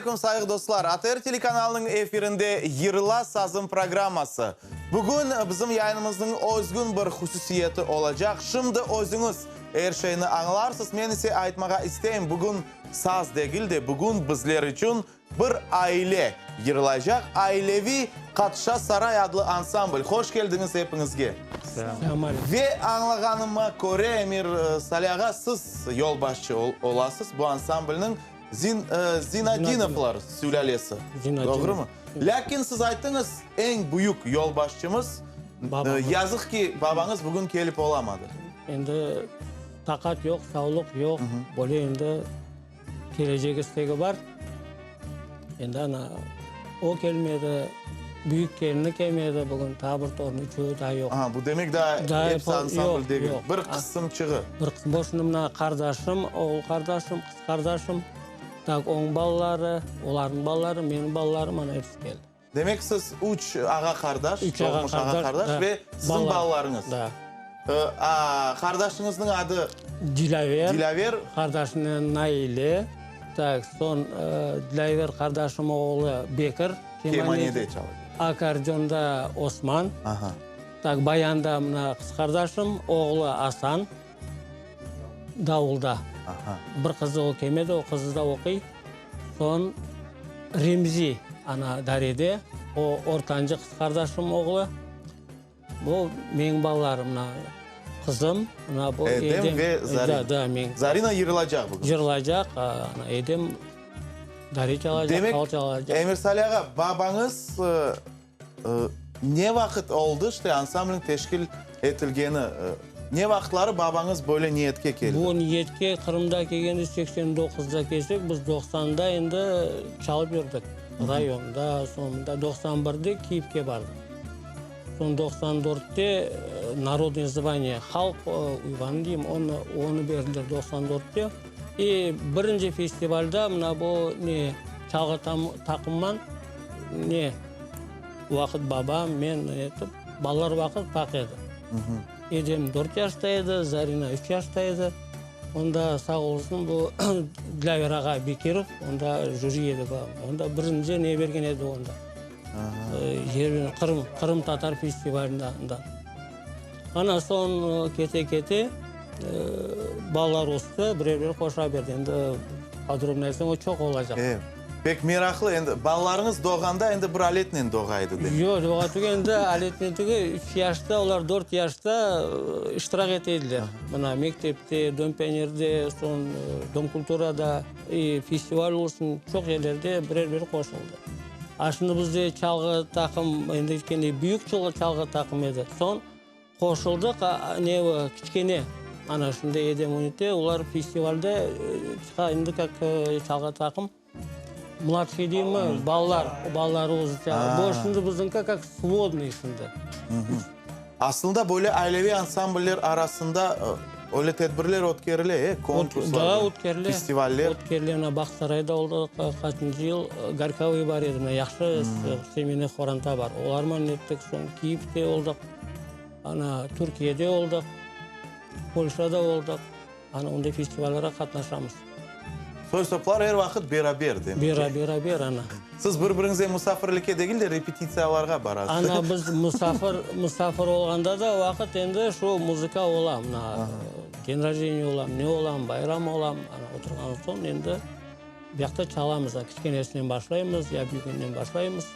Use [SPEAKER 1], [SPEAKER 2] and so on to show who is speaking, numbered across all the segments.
[SPEAKER 1] aleyküm, sayğı dostlar! ATR telekanalınıñ efirinde Yırla sazım programması. Bugün bizim yayınımıznıñ özgün bir hususiyeti olacaq. Şimdi özüñiz er şeyni añlarsız. Men ise aytmağa isteyim, bugün saz degil de, bugün bizler içün Bir aile yırlaycaq aileviy Qatşa saray adlı ansambl. Hoş keldiñiz epiñizge. Ve añlağanıma köre, Emir Salih ağa, siz yolbaşçı olasız bu ansamblniñ, Zinadinovlar sülâlesi, doğrumı? Lâkin siz ayttıñız, eñ büyük yolbaşçımız, yazıq ki, babañız bugün kelip olamadı.
[SPEAKER 2] Endi taqat yoq, savlıq yoq, böyle endi. Kelecek istegi bar. Endi ana, o kelmedi, büyük kelini kelmedi bugün, taa bir torun, üçevi daa yoq.
[SPEAKER 1] Aha, bu demek daa episi ansambl degil, bir qısımçığı.
[SPEAKER 2] Bir qısım. Bu şimdi mına qardaşım, oğul qardaşım, qız qardaşım, tak onıñ balaları, olarnıñ balaları, menim balalarım, ana episi keldi.
[SPEAKER 1] Demek siz üç ağa-qardaş, doğmuş ağa-qardaş ve siziñ balalarıñız.
[SPEAKER 2] Da.
[SPEAKER 1] Qardaşıñıznıñ adı?
[SPEAKER 2] Dilâver.
[SPEAKER 1] Dilâver.
[SPEAKER 2] Qardaşımnen Naile. Tak, soñ Dilâver qardaşım oğlu Bekir.
[SPEAKER 1] Kemanede çalacaq.
[SPEAKER 2] Akkordeonda Osman.
[SPEAKER 1] Aha.
[SPEAKER 2] Tak, bayanda mına qız qardaşım, oğlu Asan. Davulda.
[SPEAKER 1] Aha.
[SPEAKER 2] Bir qızı o kelmedi, o qızı da oquy. Soñ Remzi ana darede, o ortancı qız qardaşım oğlu. Bu menim balalarım, mına qızım, mına bu
[SPEAKER 1] Edem. Edem ve Zarina.
[SPEAKER 2] Da, da, men.
[SPEAKER 1] Zarina yırlacaq bugün.
[SPEAKER 2] Yırlacaq, ana Edem dare çalacaq, qal çalacaq.
[SPEAKER 1] Demek, Emirsali ağa, babañız Ne vaqıt oldı işte ansamblniñ teşkil etilgeni? Ne vaqıtları babañız böyle niyetke keldi?
[SPEAKER 2] Bu niyetke Qırımda kelgende 89da kelsek, biz 90da endi çalıp yurdik rayonda, soñ mında 91de Kiyevge bardıq. Soñ 94te narodnıy zvaniye, halq uyvanı deyim, onı, onı berdiler 94te. İ birinci festivalda mına bu ne çalğı taqımman ne Vaqıt babam, men etip, balalar vaqıt paq edi. Edem dört yaşta edi, Zarina üç yaşta edi. Onda sağ olsun bu Dilâver ağa Bekirov, onda jüri edi babam. Onda birinci ne bergen edi onda. Qırım, qırımtatar festivalinde anda. Ana soñ kete-kete balalar östi, birer-birer qoşa berdi. Endi podrobno aytsam, o çoq olacaq.
[SPEAKER 1] Pek meraqlı, endi balalarıñız doğğanda endi bir aletnen doğa edi demek.
[SPEAKER 2] Yoq, doğa tügül, endi aletnen tügül, üç yaşta, olar dört yaşta iştirak ete ediler. Mına mektepte, Dom pionerde, soñ Dom kulturada, i festival olsun, çoq yerlerde birer-birer qoşuldı. A şimdi bizde çalğı taqım, endi aytqanday, büyük çalğı taqım edi. Soñ Qoşuldıq, ne o, kiçkene, ana şimdi Edem oynaydı, olar festivalde çıqa, endi kak çalğı taqım, mladşiy deymi, balalar, balalar özü çala. Bu şimdi bizimki kak svodnıy şimdi.
[SPEAKER 1] Aslında böyle aileviy ansambller arasında öyle tedbirler ötkerile, e, konkurslar,
[SPEAKER 2] Da, ötkerile.
[SPEAKER 1] festivaller.
[SPEAKER 2] Ötkerile, mına Bağçasarayda oldı, qaçıncı yıl, Gorkovıy bar edi, mına yahşı semeynoy qoranta bar, olarman ettik, soñ Kiyevde oldıq. Ana, Türkiyede oldıq, Polşada oldıq, ana, onday festivallara qatnaşamız.
[SPEAKER 1] Soy-soplar er vaqıt beraber, demek ki.
[SPEAKER 2] Bera, beraber, ana.
[SPEAKER 1] Siz bir-biriñize musafirlikke degil de, repetitsiyalarğa barasız.
[SPEAKER 2] Ana, biz musafir, musafir olğanda da vaqıt endi şu muzıka ola, mına, den rojdeniye olam, ne olam, bayram olam, ana, oturğan soñ endi bu yaqta çalamız, kiçkenesinen başlaymız, ya büyüginden başlaymız.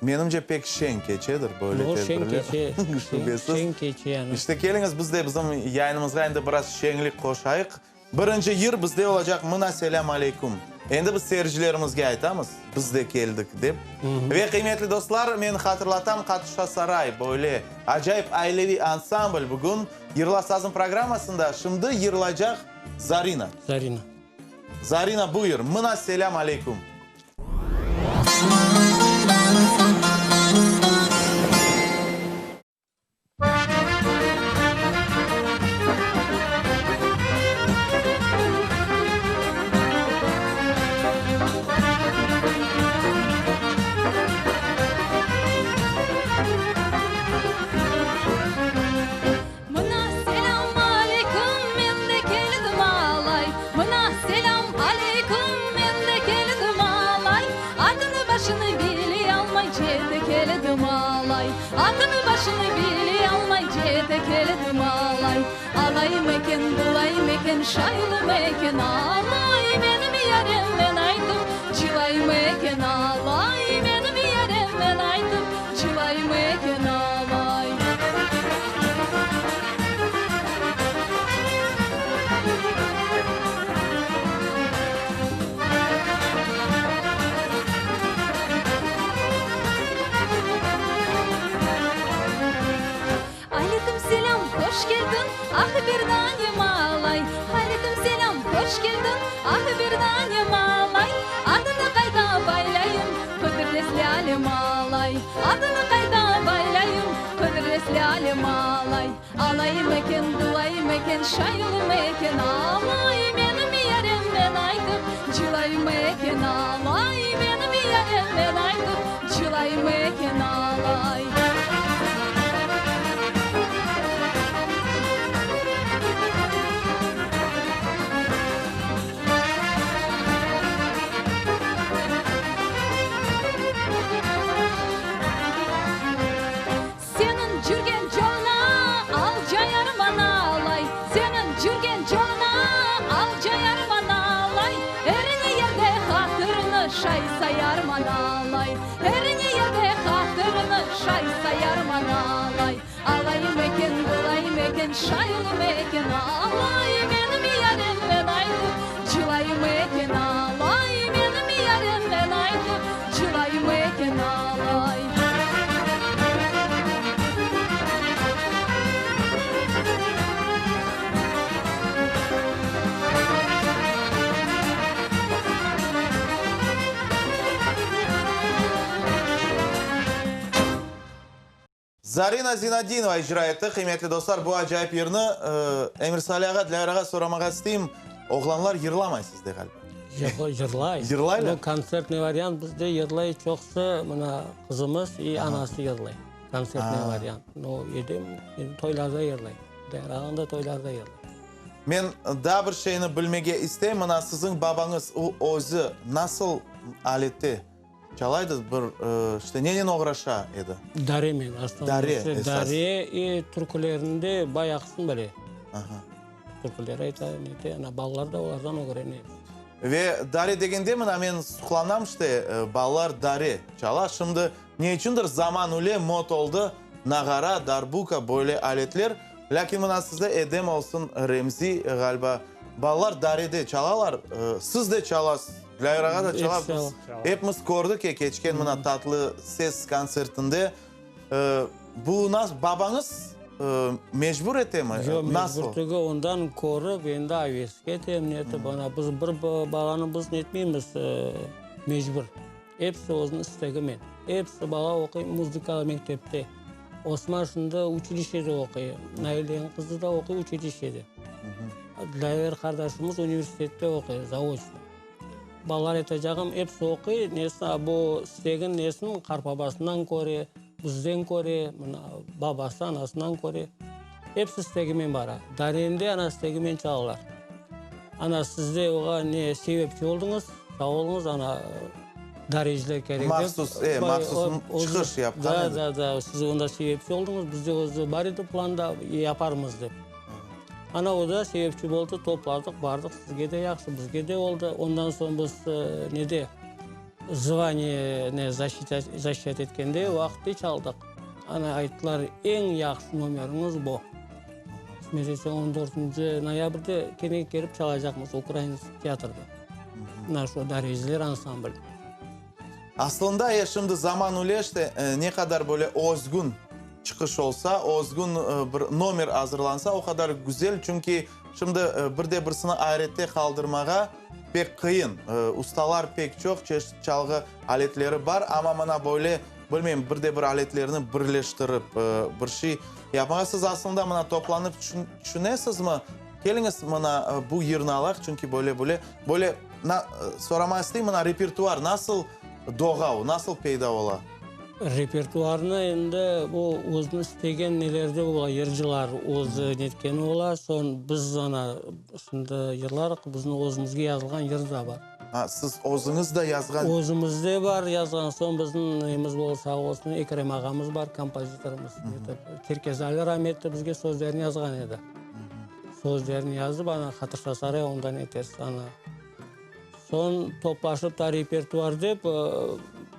[SPEAKER 1] Menimce, pek şeñ keçedir böyle
[SPEAKER 2] O, şeñ
[SPEAKER 1] tedbirler.
[SPEAKER 2] keçe,
[SPEAKER 1] Şübesiz.
[SPEAKER 2] şeñ keçe, yani.
[SPEAKER 1] İşte, keliñiz, biz de bizim yayınımızğa endi biraz şeñlik qoşayıq. Birinci yır bizde olacaq Mına selâm aleyküm. Endi biz seyircilerimizge aytamız, biz de keldik, dep. Ve, qıymetli dostlar, men hatırlatam, Qatışa saray böyle acayip aileviy ansambl bugün Yırla sazım programmasında şimdi yırlaycaq Zarina.
[SPEAKER 2] Zarina.
[SPEAKER 1] Zarina, buyur, Mına selâm aleyküm.
[SPEAKER 3] Mına selâm aleyküm, men de keldim alay. Mına selâm aleyküm, men de keldim. eken, bulay meken, şaylı meken, Alay menim yarem men aytıp, cılay meken, Alay menim yarem men aytıp, cılay meken, Alay. Aleyküm selâm, hoş keldiñ, ah, bir danem alay. Aleyküm selâm, hoş keldiñ, ah, bir danem alay. Adını qayda baylayım, qudretli lâlem alay. Adını qayda baylayım, qudretli lâlem alay. Alayım eken, bulayım eken, şayılım eken, Alay menim yarem men aytıp, cılayım eken, Alay menim yarem men aytıp, cılayım eken, Alay. Seniñ cürgen yoluña al cayarman alay, Seniñ cürgen yoluña al cayarman alay, Er ne yerde hatırıñnı şay sayarman alay, Er ne yerde hatırıñnı şay sayarman alay. Alayım eken, bulayım eken, şayılım eken, Alay menim yarem men aytıp, cılayım eken, Alay menim yarem men aytıp, cılayım eken, Alay.
[SPEAKER 1] Zarina Zinadinova icra etti, qıymetli dostlar, bu acayip yırnı. Emir Salih ağa, Dilâver ağa, soramağa isteyim, oğlanlar yırlamay sizde, ğaliba?
[SPEAKER 2] Yoq, yırlay.
[SPEAKER 1] Yırlaylar?
[SPEAKER 2] Bu kontsertnıy variant bizde yırlay çoqusı, mına, qızımız i anası yırlay, kontsertnıy variant. No, Edem endi toylarda yırlay, Dilâver ağam da toylarda yırlay.
[SPEAKER 1] Men daa bir şeyni bilmege isteyim, mına, siziñ babañız, o özü nasıl alette Çalaydı bir, işte, nenen oğraşa edi?
[SPEAKER 2] Daremen, aslı.
[SPEAKER 1] Dare, esas.
[SPEAKER 2] Dare i türkülerinde bayaqısın bile.
[SPEAKER 1] Aha.
[SPEAKER 2] Türküler ayta, nete, ana, balalar da olardan ögrene.
[SPEAKER 1] Ve dare degende, mına, men suqlanam, işte, balalar dare çala. Şimdi, ne içündir, zaman üle mot oldı, nağara, darbuka, böyle aletler. Lâkin, mına, sizde Edem olsun, Remzi, ğaliba, balalar darede çalalar, siz de çalasız. Dilâver ağa da çala, biz epimiz kördik ya keçken mına Tatlı ses kontsertinde. Bu nasıl, babañız mecbur etemi?
[SPEAKER 2] Yoq, mecbur tügü, ondan körip, endi aves ketem, netip, ana, biz bir balanı biz netmeymiz mecbur. Episi özüniñ istegimen. Episi bala oquy muzıkalı mektepte. Osman şimdi uçilişşede oquy, Naileniñ qızı da oquy uçilişşede. Dilâver qardaşımız universitette oquy, zaoçno. Balalar aytacağım, episi oquy, nesin, a bu istegin nesin qartbabasından köre, bizden köre, mına, babası, anasından köre. Episi istegimen bara. Darende ana istegimen çalalar. Ana, siz de oğa ne sebepçi oldıñız, sağ oluñız, ana, dareciler kerek dep.
[SPEAKER 1] Mahsus, e, mahsus çıqış yapqan edi.
[SPEAKER 2] Da, da, da, siz onda sebepçi oldıñız, bizde özü bar edi planda, yaparmız dep. Ana o da sebepçi boldı, topladıq, bardıq, sizge de yahşı, bizge de oldı. Ondan soñ biz nede, zvaniye ne защищать etkende vaqıtte çaldıq. Ana ayttılar, eñ yahşı nomeriñiz bu. Qısmet etse on dörtünci noyabrde kene kelip çalacaqmız Ukrainskiy teatrda. Mına şu Dareciler ansambli.
[SPEAKER 1] Aslında ya şimdi zaman üleşti, ne qadar böyle özgün çıqış olsa, özgün bir nomer azırlansa, o qadar güzel, çünki şimdi bir de birisini ayrette qaldırmağa pek qıyın. Ustalar pek çoq, çeşit çalğı aletleri bar, amma mına böyle, bilmeyim, bir de bir aletlerni birleştirip bir şey yapmağa. Siz aslında mına toplanıp tüşünesizmi? Keliñiz, mına bu yırnı alayıq, çünki böyle-böyle, böyle, soramağa isteyim, mına repertuar nasıl doğa o, nasıl peyda ola?
[SPEAKER 2] Repertuarnı endi bu özüniñ istegen nelerde ola, yırcılar özü netkeni ola, soñ biz ana şimdi yırlarıq, bizim özümizge yazılğan yır da bar.
[SPEAKER 1] Ha, siz özüñiz de yazğan.
[SPEAKER 2] Özümizde bar yazğan, soñ bizim nemiz boldı, sağ olsun, Ekrem ağamız bar, kompozitorımız, Çerkezali rametli bizge sözlerini yazğan edi. Sözlerini yazıp, ana, Hatırşa Saray ondan etersiz, ana. Soñ toplaşıp ta repertuar dep,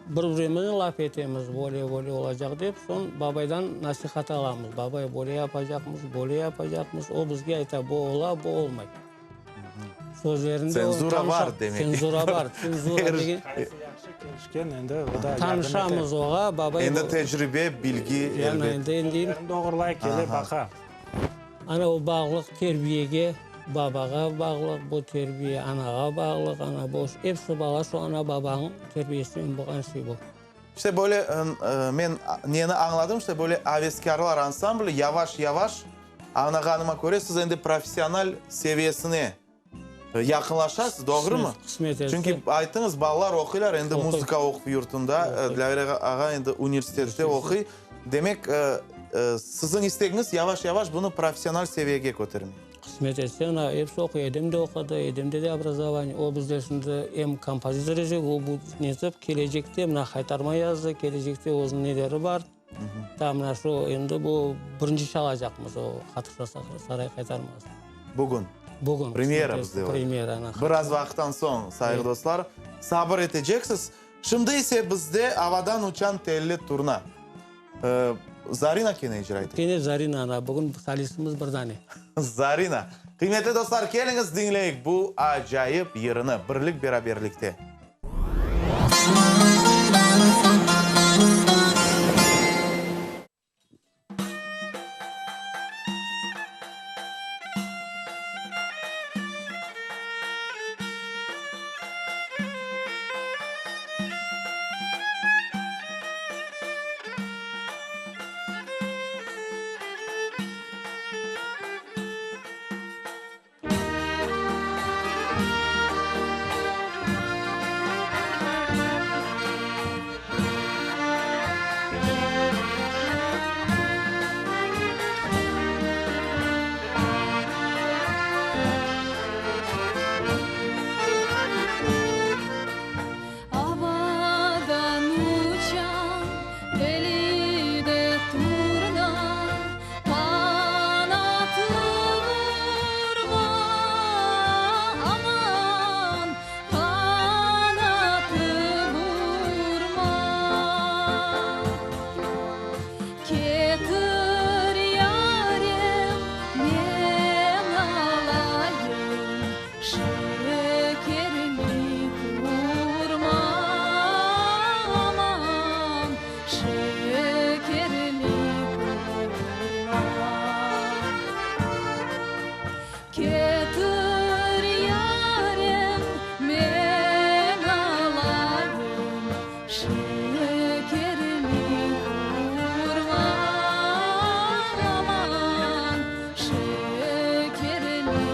[SPEAKER 2] bir-birimizni laf etemiz, böyle, böyle olacaq dep. Soñ babaydan nasihat alamız, babay, böyle yapacaqmız, böyle yapacaqmız. O bizge ayta, bu ola, bu olmay. Sözlerinde
[SPEAKER 1] Tsenzura bar, demek.
[SPEAKER 2] Tsenzura bar. Tsenzura degen.
[SPEAKER 4] Qaysı yahşı kelişken, endi o da yardım ete.
[SPEAKER 2] Tanışamız oğa, babay.
[SPEAKER 1] Endi tecribe, bilgi, elbet.
[SPEAKER 4] Sözlerini doğrulay, kele, baqa.
[SPEAKER 2] Ana o bağlıq terbiyege, babağa bağlıq, bu terbiye anağa bağlıq, ana bu, episi bala şu ana-babanıñ terbiyesinen bolğan şey bu.
[SPEAKER 1] İşte böyle men neni añladım, işte böyle Aveskârlar ansambli yavaş-yavaş, añlağanıma köre, siz endi professional seviyesine yaqınlaşasız, doğrumı?
[SPEAKER 2] Qısmet etse.
[SPEAKER 1] Çünki ayttıñız, balalar oquylar, endi muzıka oquv yurtunda, Dilâver ağa endi universitette oquy. Demek, siziñ istegiñiz yavaş-yavaş bunı professional seviyege kötermek.
[SPEAKER 2] Qısmet etse, ana, episi oquy. Edem de oqudı, Edemde de obrazovaniye. O bizde şimdi em kompozitör ecek, o bu netip, kelecekte mına Haytarma yazdı, kelecekte özüniñ neleri bar. Ta mına şu endi bu birinci çalacaqmız o Hatırşa Saray Haytarmasını.
[SPEAKER 1] Bugün.
[SPEAKER 2] Bugün.
[SPEAKER 1] Premyera bizde var.
[SPEAKER 2] Premyera, ana.
[SPEAKER 1] Biraz vaqıttan soñ, sayğı dostlar, sabır eteceksiz. Şimdi ise bizde Avadan uçan telli turna. Zarina kene icra ete.
[SPEAKER 2] Kene Zarina, ana, bugün solistimiz bir dane.
[SPEAKER 1] Zarina. Qıymetli dostlar, keliñiz diñleyik bu acayip yırını birlik-beraberlikte.
[SPEAKER 3] Avadan uçan deli de turna, Qanatı vurma, aman, qanatı vurma. Ketir, yarem, men alayım, Şekerli hurma, aman, şekerli hurma. Ketir, yarem, men alayım, Şekerli hurma, aman, şekerli hurma.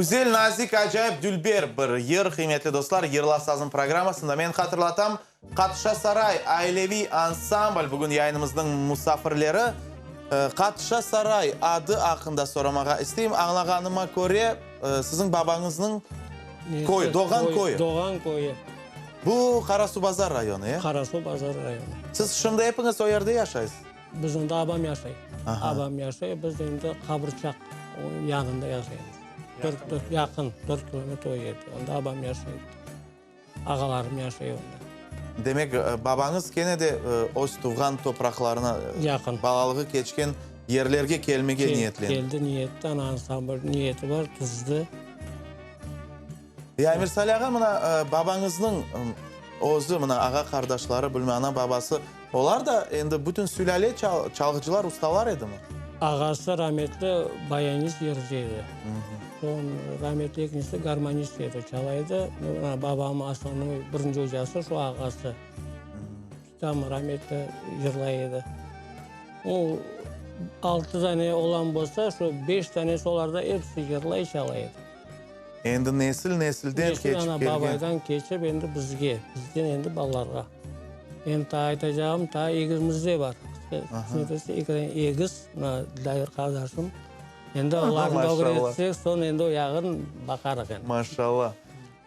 [SPEAKER 1] Güzel, nazik, acayip, dülber bir yır, qıymetli dostlar, Yırla sazım programmasında. Men hatırlatam, Qatışa saray aileviy ansambl bugün yayınımıznıñ musafirleri. Qatışa saray adı aqqında soramağa isteyim. Añlağanıma köre, siziñ babañıznıñ köyü, doğğan köyü.
[SPEAKER 2] Doğğan köyü.
[SPEAKER 1] Bu Qarasuvbazar rayonı, e?
[SPEAKER 2] Qarasuvbazar rayonı.
[SPEAKER 1] Siz şimdi epiñiz o yerde yaşaysız?
[SPEAKER 2] Biz onda abam yaşay. Abam yaşay, biz endi Qabırçaq yanında yaşaymız. Dört, yaqın, dört kilometr o yerde. Onda abam yaşay. Ağalarım yaşay onda.
[SPEAKER 1] Demek, babañız kene de öz tuvğan topraqlarına,
[SPEAKER 2] Yaqın.
[SPEAKER 1] balalığı keçken yerlerge kelmege niyetlendi.
[SPEAKER 2] Keldi, niyetti, ana ansambl niyeti bar, tizdi.
[SPEAKER 1] Ya Emirsali ağa, mına, babañıznıñ özü, mına, ağa-qardaşları, bilmem, ana-babası, olar da endi bütün sülâle çalğıcılar, ustalar edimi?
[SPEAKER 2] Ağası rametli bayanist yırcı edi. Soñ rametli ekincisi garmonist edi, çala edi. Mına, babam osnovnoy birinci ocası şu ağası. Tam rametli yırlay edi. O, altı dane oğlan bolsa, şu beş tanesi olarda episi yırlay, çala edi.
[SPEAKER 1] Endi nesil nesilden
[SPEAKER 2] Nesil
[SPEAKER 1] keçip
[SPEAKER 2] ana
[SPEAKER 1] kelgen.
[SPEAKER 2] babaydan keçip endi bizge, bizden endi balalarğa. Endi taa aytacağım, taa egizimiz de bar. Qısmet etse eki dane egiz, mına Dilâver qardaşım. Endi olarnı da ögretsek, soñ endi o yağın baqarıq endi.
[SPEAKER 1] Maşallah.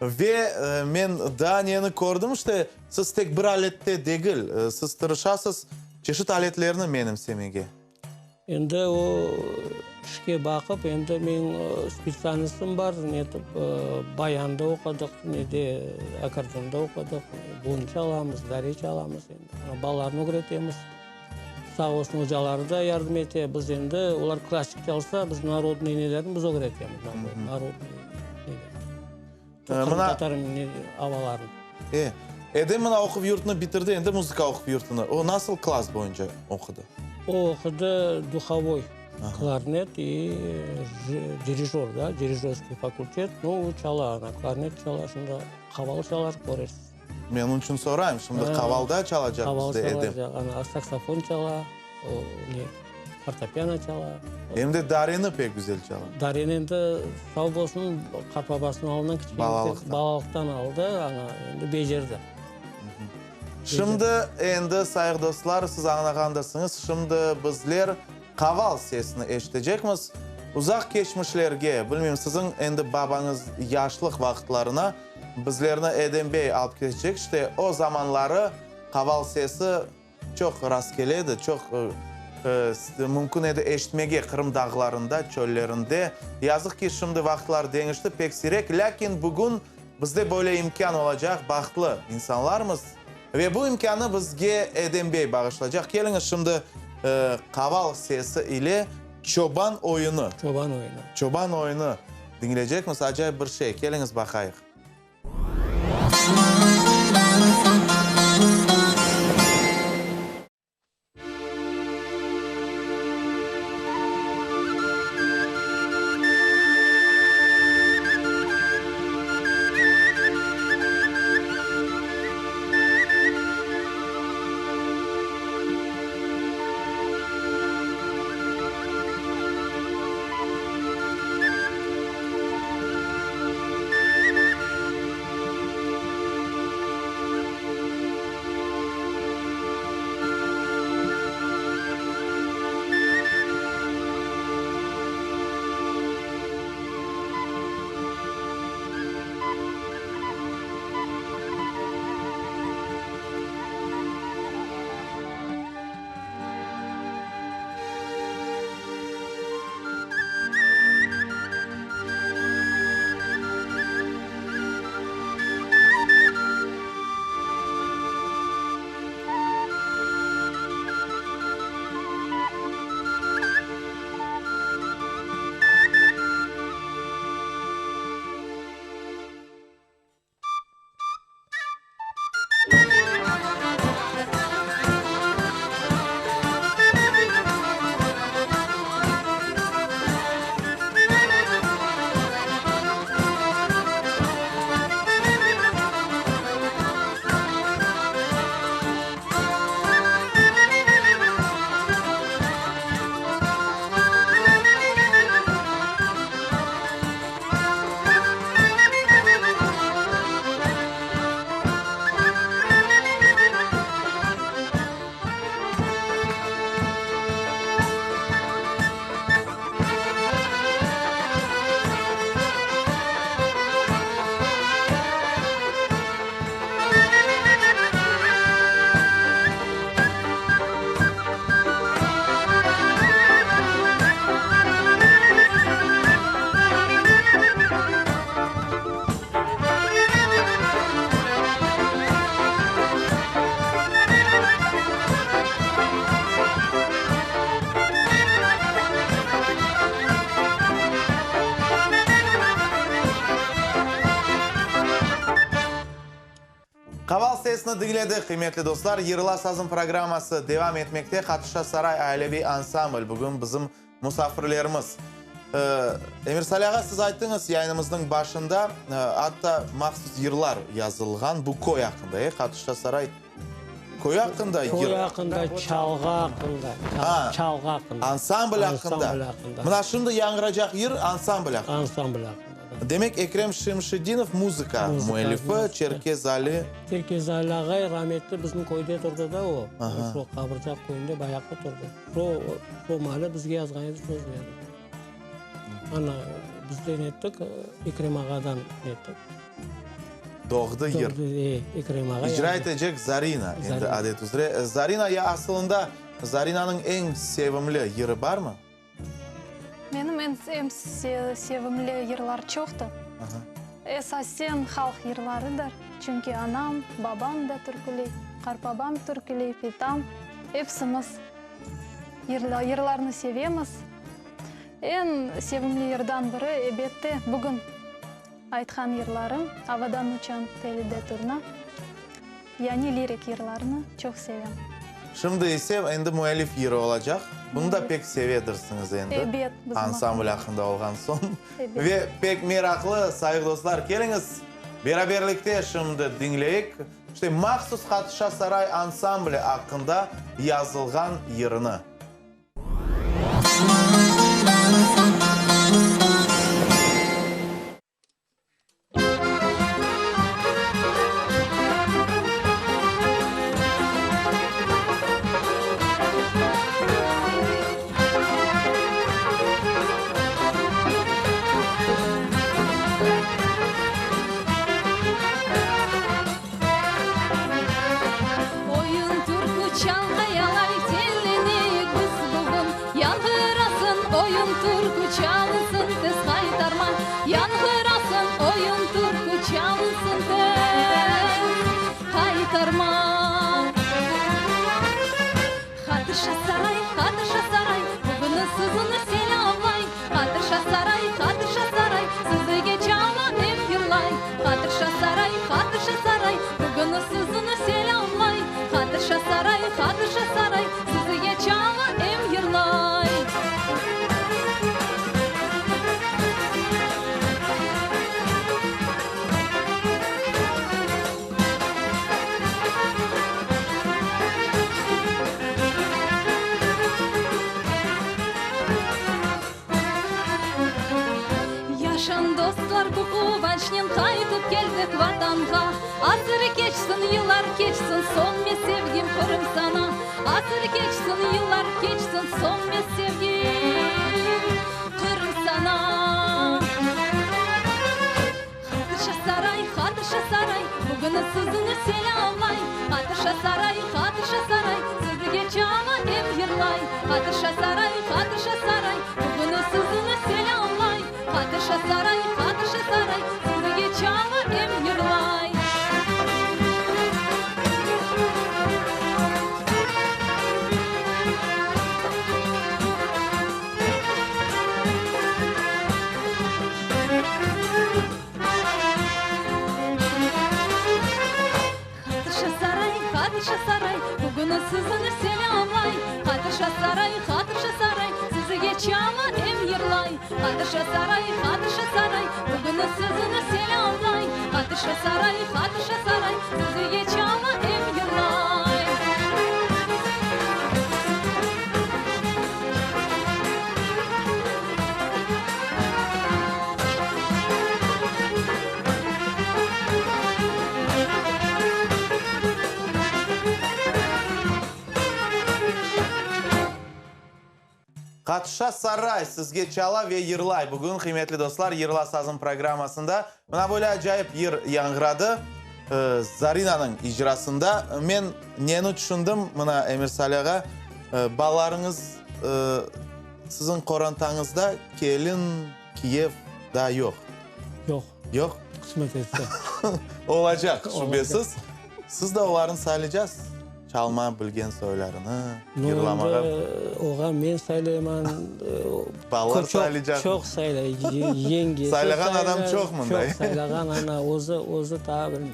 [SPEAKER 1] Ve men daa neni kördim, işte, siz tek bir alette degil, siz tırışasız çeşit aletlerni menimsemege.
[SPEAKER 2] Endi o işke baqıp, endi menim spetsialnostım bar, netip, bayanda oqudıq, nede, akkordeonda oqudıq, bun çalamız, dare çalamız endi, balalarnı ögretemiz. Sağ olsun, ocaları da yardım ete, biz endi, olar klassik çalsa, biz narodnıy nelerni biz ögretemiz, narodnıy neler, qırımtatar avalarını.
[SPEAKER 1] E, Edem mına oquv yurtını bitirdi, endi muzıka oquv yurtını. O nasıl klass boyunca oqudı?
[SPEAKER 2] O oqudı duhovoy, klarnet i dirijor, da, dirijorskiy fakultet. Nu, o çala, ana, klarnet çala, şimdi qaval çalar, körersiz.
[SPEAKER 1] Men onıñ içün sorayım, şimdi qaval da çalacaq bizde Edem.
[SPEAKER 2] Qaval çalacaq, ana, saksofon çala, o, ne, fortepiano çala.
[SPEAKER 1] Em de dareni pek güzel çala.
[SPEAKER 2] Dareni endi, sağ bolsun, qartbabasınıñ alından kiçkenekten,
[SPEAKER 1] Balalıqtan.
[SPEAKER 2] balalıqtan aldı, ana, endi becerdi.
[SPEAKER 1] Şimdi endi, sayğı dostlar, siz añlağandırsıñız, şimdi bizler qaval sesini eşitecekmiz. Uzaq keçmişlerge, bilmeyim, siziñ endi babañız yaşlıq vaqıtlarına bizlerni Edem bey alıp ketecek. İşte, o zamanları qaval sesi Çoq rastkele edi, çoq mümkün edi eşitmege Qırım dağlarında, çöllerinde. Yazıq ki, şimdi vaqıtlar deñişti, pek siyrek, lâkin bugün bizde böyle imkân olacaq, bahtlı insanlarmız ve bu imkânnı bizge Edem bey bağışlaycaq. Keliñiz, şimdi qaval sesi ile Çoban oyunı,
[SPEAKER 2] Çoban oyunı.
[SPEAKER 1] Çoban oyunı diñleycekmiz, acayip bir şey, keliñiz baqayıq. Qaval sesini diñledik, qıymetli dostlar. Yırla sazım programması devam etmekte. Qatışa saray aileviy ansambl bugün bizim musafirlerimiz. Emirsali ağa, siz ayttıñız yayınımıznıñ başında, atta mahsus yırlar yazılğan bu köy aqqında, e, Qatışa saray köyü aqqında yır.
[SPEAKER 2] Köy aqqında, çalğı aqqında, çalğı aqqında.
[SPEAKER 1] Ansambl aqqında. Mına şimdi yañğıracaq yır ansambl aqqında.
[SPEAKER 2] Ansambl aqqında.
[SPEAKER 1] Demek, Ekrem Şemşedinov muzıka müellifi, Çerkez Ali.
[SPEAKER 2] Çerkez Ali ağay rametli bizim köyde turdı da o, şu Qabırçaq köyünde bayağı turdı. Şu, şu maali bizge yazğan edi sözleri. Ana, biz de nettik, Ekrem ağadan nettik.
[SPEAKER 1] Doğdı yır.
[SPEAKER 2] Doğdı, e, Ekrem ağa.
[SPEAKER 1] İcra etecek Zarina, endi adet üzre. Zarina, ya asılında Zarinanıñ eñ sevimli yırı barmı?
[SPEAKER 5] Menim eñ sevimli yırlar çoqtır. Esasen halq yırlarıdır, çünki anam, babam da türküley, qartbabam türküley, bitam, epsimiz yırlarnı sevemiz. Eñ sevimli yırdan biri, ebette, bugün aytqan yırlarım, Avadan uçan telide turna. Yani lirik yırlarnı çoq sevem.
[SPEAKER 1] Şimdi ise endi müellif yırı olacaq. Bunı da pek sevedirsiñiz endi.
[SPEAKER 5] Ebet, bizim
[SPEAKER 1] Ansambl aqqında olğan soñ.
[SPEAKER 5] Ebet.
[SPEAKER 1] Ve pek meraqlı, sayıq dostlar, keliñiz, beraberlikte şimdi diñleyik, işte, mahsus Qatışa saray ansambli aqqında yazılğan yırını.
[SPEAKER 3] Oyun, türkü, çalğayalay, Telleneyik biz bugün. Yañğırasın oyun, türkü, çalınsın tez qaytarma. Yañğırasın oyun, türkü, çalınsın tez qaytarma. Qatışa saray, qatışa saray, Bugün sizni selâmlay. Qatışa saray, qatışa saray, Sizge çala em yırlay. Qatışa saray, qatışa saray, Bugün sizni selâmlay. Qatışa saray, qatışa saray, Sizge çala em yırlay. Yaşañ, dostlar, bu quvançnen qaytıp keldik Vatanğa. Asır keçsin, yıllar keçsin, sönmez sevgim Qırım saña. Asır keçsin, yıllar keçsin, sönmez sevgim Qırım saña. Qatışa saray, qatışa saray, Bugün sizni selâmlay. Qatışa saray, qatışa saray, Sizge çala em yırlay. Qatışa saray, qatışa saray, Bugün sizni selâmlay. Qatışa saray, qatışa saray, Sizge çala em yırlay. Qatışa saray, qatışa saray, Bugün sizni selâmlay. Qatışa saray, qatışa saray, Sizge çala em yırlay. Qatışa saray, qatışa saray, Bugün sizni selâmlay. Qatışa saray, qatışa saray, Sizge çala em yırlay.
[SPEAKER 1] Qatışa saray sizge çala ve yırlay. Bugün, qıymetli dostlar, Yırla sazım programmasında mına böyle acayip yır yañğıradı. Zarinanıñ icrasında. Men neni tüşündim, mına, Emirsali ağa, balalarıñız Siziñ qorantañızda kelin, kiyev daa yoq?
[SPEAKER 2] Yoq.
[SPEAKER 1] Yoq?
[SPEAKER 2] Qısmet etse.
[SPEAKER 1] Olacaq, şübesiz. Siz de olarnı saylaycaqsız, çalma bilgen soylarını, yırlamağa.
[SPEAKER 2] No, endi oğa men saylayman.
[SPEAKER 1] Balalar saylaycaq.
[SPEAKER 2] Çoq saylay, yengesi
[SPEAKER 1] saylağan adam çoq mında.
[SPEAKER 2] Çoq saylağan, ana, özü, özü taa bilmey.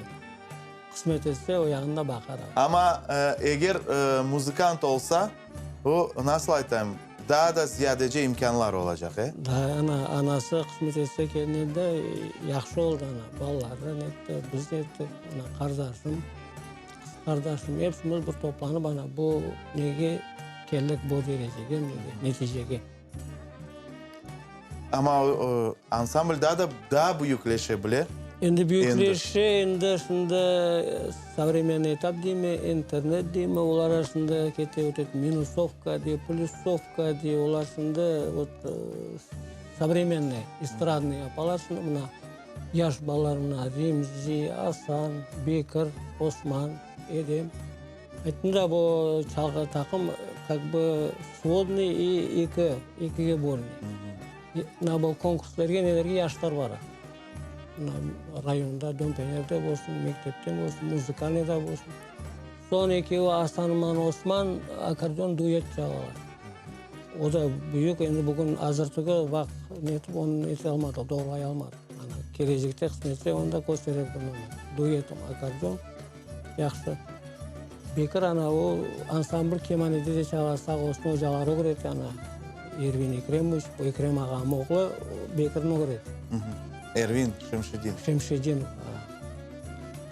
[SPEAKER 2] Qısmet etse, o yağını da baqar.
[SPEAKER 1] Amma eger muzıkant olsa, o, nasıl aytayım, daa da ziyadece imkânlar olacaq, e?
[SPEAKER 2] Daa, ana, anası qısmet etse kelin edi, yahşı oldı, ana, balaları da netti, biz de ettik, ana, qardaşım, qız qardaşım, epsimiz bir toplanıp, ana, bu nege keldik, bu derecege, nege, neticege.
[SPEAKER 1] Amma ansambl daa da daa büyükleşe bile.
[SPEAKER 2] Endi büyükleşe, endi şimdi sovremennıy etap deymi, internet deymi, olar arasında kete vot et minusovka dey, plüsovka dey, olar şimdi vot sovremennıy, estradnıy yapalar şimdi mına yaş balalar mına Remzi, Asan, Bekir, Osman, Edem. Ayttım da, bu çalğı taqım kak bı svodnıy i eki, ekige bölüne. Mına bu konkurslerge, nelerge yaşlar bara. Mına rayonda, Dömpenerde bolsun, mektepte bolsun, muzıkalnıyda bolsun. Soñ ekevi Asanman Osman akkordeon duet çalalar. O da büyük, endi bugün azır tügü, vaqıt netip onı nete almadıq, doğrulay almadıq. Ana, kelecekte qısmetse onı da kösterer bunı, duet akkordeon. Yahşı. Bekir ana, o ansambl kemanede de çala, sağ olsun, ocaları ögrete ana. Ervin Ekremoviç, bu Ekrem ağam oğlu, Bekirni ögrete.
[SPEAKER 1] Ervin Şemşedinov.
[SPEAKER 2] Şemşedinov, a.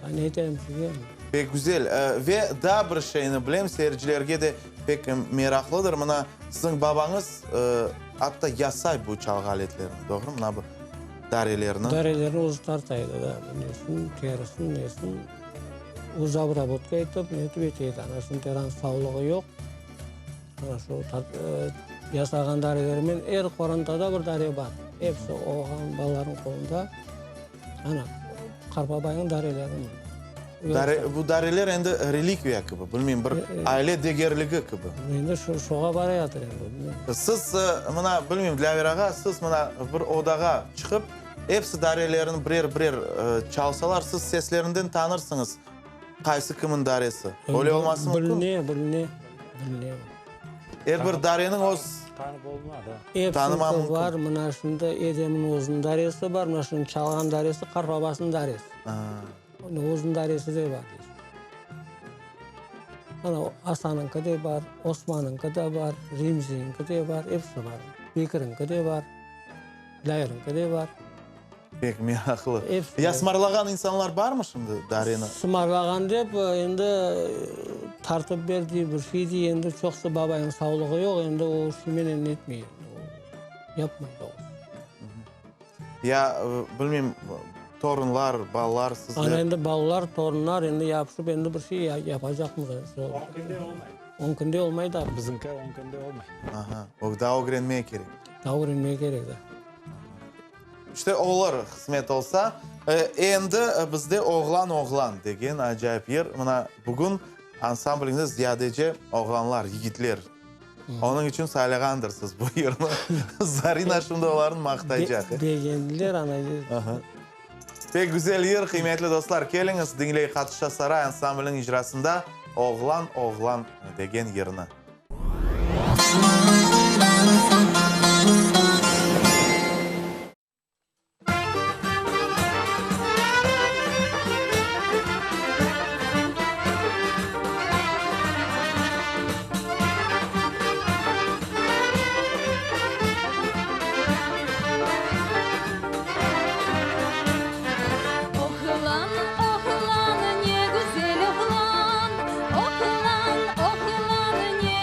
[SPEAKER 2] Daa ne aytayım sizge?
[SPEAKER 1] Pek güzel. Ve daa bir şeyni bilem, seyircilerge de pek meraqlıdır. Mına, siziñ babañız atta yasay bu çalğı aletlerini, doğru? Mına bu Darelerni.
[SPEAKER 2] Darelerni özü tarta edi, da, nesin, terisin, nesin, özü obrabotka etip, netip ete edi. Ana şimdi teranıñ savlığı yoq. Ana şu yasağan darelerinen er qorantada bir dare bar. Episi oğlan balalarnıñ qolunda. Ana, qartbabaynıñ dareleri mında.
[SPEAKER 1] Dare, bu dareler endi relikviya kibi, bilmeyim, bir aile degerligi kibi.
[SPEAKER 2] Endi şu, şoğa barayatır endi, bilmeyim.
[SPEAKER 1] Siz, mına, bilmeyim, Dilâver ağa, siz mına bir odağa çıqıp, episi darelerini birer-birer çalsalar, siz seslerinden tanırsıñız, qaysı kimin daresi. Öyle olması mümkün?
[SPEAKER 2] Biline, biline, biline.
[SPEAKER 1] Er bir dareniñ öz...
[SPEAKER 4] Tanıp oluna, da.
[SPEAKER 1] Tanıma
[SPEAKER 2] Episi
[SPEAKER 1] mümkün.
[SPEAKER 2] bar, mına şimdi Edemniñ özüniñ daresi bar, mına şunıñ çalğan daresi, qartbabasınıñ daresi. Onıñ özüniñ daresi de bar, deysiñ. Ana, Asanıñki de bar, Osmanıñki de bar, Remziniñki de bar, episi bar. Bekirniñki de bar, Lâyirniñki de bar.
[SPEAKER 1] Pek meraqlı.
[SPEAKER 2] Episi.
[SPEAKER 1] Yasmarlağan insanlar barmı şimdi dareni?
[SPEAKER 2] Sımarlağan dep, endi tartıp ber dey, bir şey dey, endi çoqusı babaynıñ savlığı yoq, endi o şeymenen netmey, yapmay doğrusı.
[SPEAKER 1] Ya, bilmeyim, torunlar, balalar sizler.
[SPEAKER 2] Ana endi balalar, torunlar endi yapışıp, endi bir şey yapacaqmız endi.
[SPEAKER 4] On künde olmay.
[SPEAKER 2] On künde olmay da.
[SPEAKER 4] Bizimki on künde olmay.
[SPEAKER 1] Aha, o daa ögrenmege kerek.
[SPEAKER 2] Daa ögrenmege kerek, da.
[SPEAKER 1] İşte, olur, qısmet olsa. Endi bizde Oğlan, oğlan degen acayip yır. Mına, bugün ansambliñizde ziyadece oğlanlar, yigitler. Onıñ içün saylağandırsız bu yırnı. Zarina şimdi olarnı maqtaycaq.
[SPEAKER 2] Begendiler, ana.
[SPEAKER 1] Pek güzel yır, qıymetli dostlar, keliñiz, diñleyik Qatışa saray ansambliniñ icrasında Oğlan, oğlan degen yırnı.
[SPEAKER 3] Oğlan, oğlan, ne güzel oğlan, Oğlan, oğlan, ne.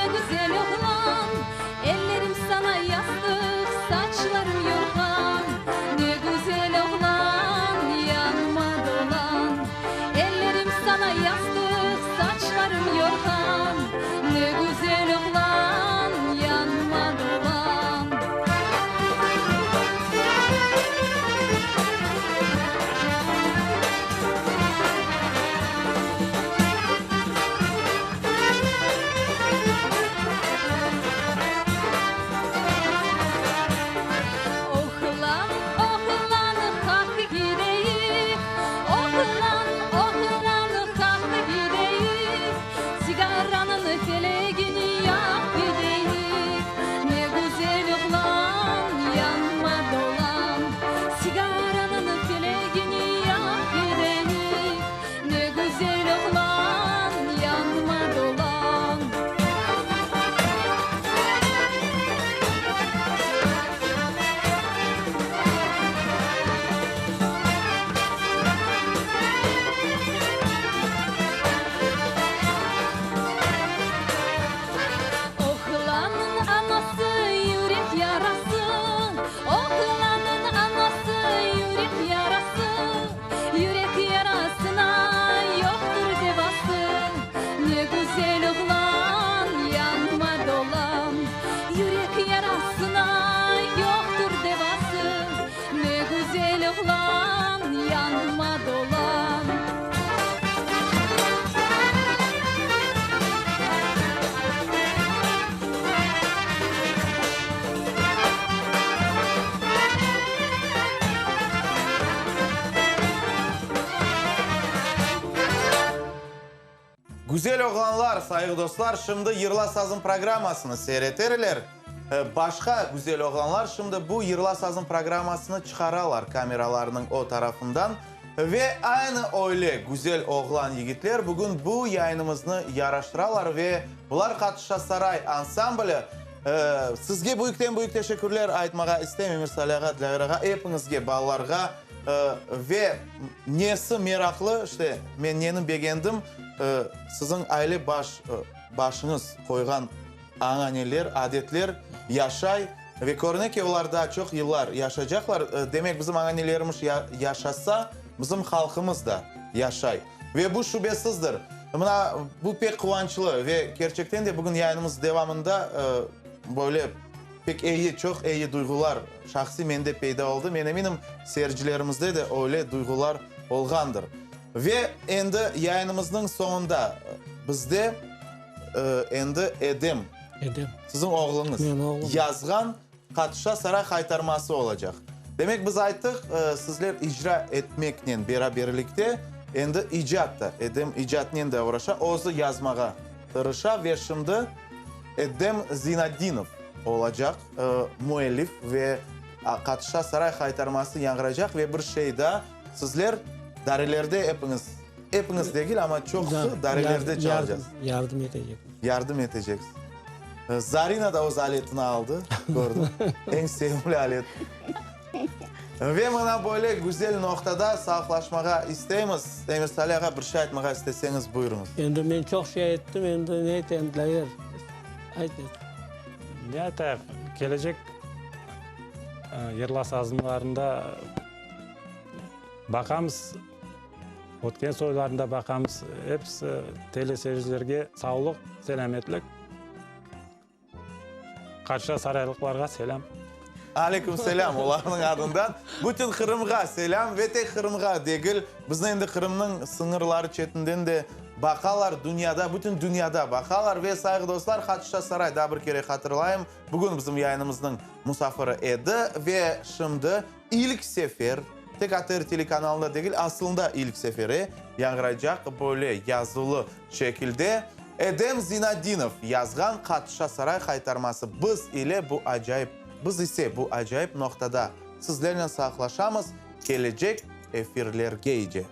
[SPEAKER 1] Güzel oğlanlar, sayğı dostlar, şimdi Yırla sazım programmasını seyir eterler. Başqa güzel oğlanlar şimdi bu Yırla sazım programmasını çıqaralar kameralarnıñ o tarafından. Ve aynı öyle güzel oğlan yigitler bugün bu yayınımıznı yaraştıralar ve bular Qatışa saray ansambli. Sizge büyükten-büyük teşekkürler aytmağa isteyim, Emirsali ağa, Dilâver ağa, epiñizge, balalarğa. Ve nesi meraqlı, işte, men neni begendim, siziñ aile baş, başıñız qoyğan Ananeler, adetler yaşay ve körüne ki, olar daa çoq yıllar yaşaycaqlar. Demek, bizim ananelerimiz yaşasa, bizim halqımız da yaşay. Ve bu şübesizdir. Mına, bu pek quvançlı ve kerçekten de bugün yayınımız devamında böyle pek eyi, çoq eyi duyğular şahsiy mende peyda oldı. Men eminim, seyircilerimizde de öyle duyğular olğandır. Ve endi yayınımıznıñ soñunda bizde. Endi Edem,
[SPEAKER 2] Edem.
[SPEAKER 1] siziñ oğluñız,
[SPEAKER 2] Menim oğlum.
[SPEAKER 1] yazğan Qatışa saray haytarması olacaq. Demek, biz ayttıq, sizler icra etmeknen beraberlikte endi icat da, Edem icatnen de oğraşa, özü yazmağa tırışa ve şimdi Edem Zinatdinov olacaq müellif ve Qatışa saray haytarması yañğıraycaq ve bir şey daa, sizler darelerde epiñiz Epiñiz degil, amma çoqusı darelerde çalacaq.
[SPEAKER 2] Yardım etecekmiz.
[SPEAKER 1] Yardım eteceksiz. Zarina da öz aletini aldı, kördim. Eñ sevimli alet. Ve mına böyle güzel noqtada sağlıqlaşmağa isteymiz. Emirsali ağa, bir şey aytmağa isteseñiz, buyurıñız.
[SPEAKER 2] Endi men çoq şey ayttım, endi ne aytayım, Dilâver, ayt endi.
[SPEAKER 4] Ne aytayıq, kelecek yırla sazımlarında baqamız. Ötken soylarını da baqamız. Episi teleseyircilerge savlıq, selâmetlik. Qarşıda saraylıqlarğa selâm.
[SPEAKER 1] Aleyküm selâm olarnıñ adından. Bütün Qırımğa selâm ve tek Qırımğa degil, bizni endi Qırımnıñ sıñırları çetinden de baqalar, dünyada, bütün dünyada baqalar. Ve sayğı dostlar, Hatışa Saray, daa bir kere hatırlayım, bugün bizim yayınımıznıñ musafiri edi ve şimdi İlk sefer, tek ATR telekanalında degil, aslında ilk sefere yañğıraycaq böyle yazılı şekilde Edem Zinatdinov yazğan Qatışa saray haytarması biz ile bu acayip, biz ise bu acayip noqtada sizlernen sağlıqlaşamız, kelecek efirlergeyce.